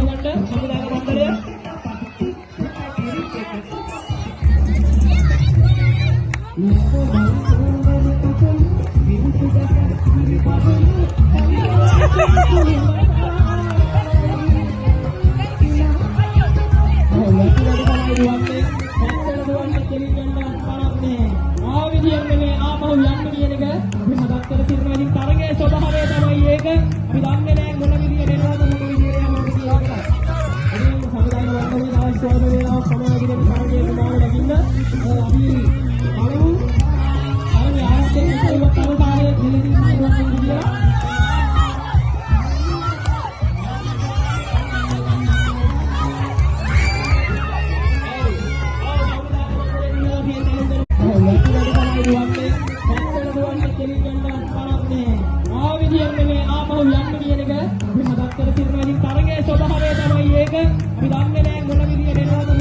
ගන්න සමුදාය මණ්ඩලය. ආපහු යන්න කියන එක අපි මතක් කර සිටිනවා. ඉතින් තරගයේ ස්වභාවය තමයි ඒක. අපි දන්නේ නැහැ මොන විදියට එනවද, මොන විදියට යනවද කියලා එක. ඉතින් සමුදාය මණ්ඩලයේ තවත් ස්වල්ප වේලාවක් පමණ ඉතින් තරගයේ ප්‍රමාණ දකින්න අපි බලමු. තරගය ආරම්භයෙන් ඉස්සෙල්ලත් අවසානයේ මෙලෙසින් සිදුවක් වෙන්නේ කියලා. ආපහු යන්න කියන එක අපි මතක් කර සිටිනවා. ඉතින් තරගයේ ස්වභාවය තමයි ඒක. අපි දන්නේ නැහැ මොන විදියට එනවද.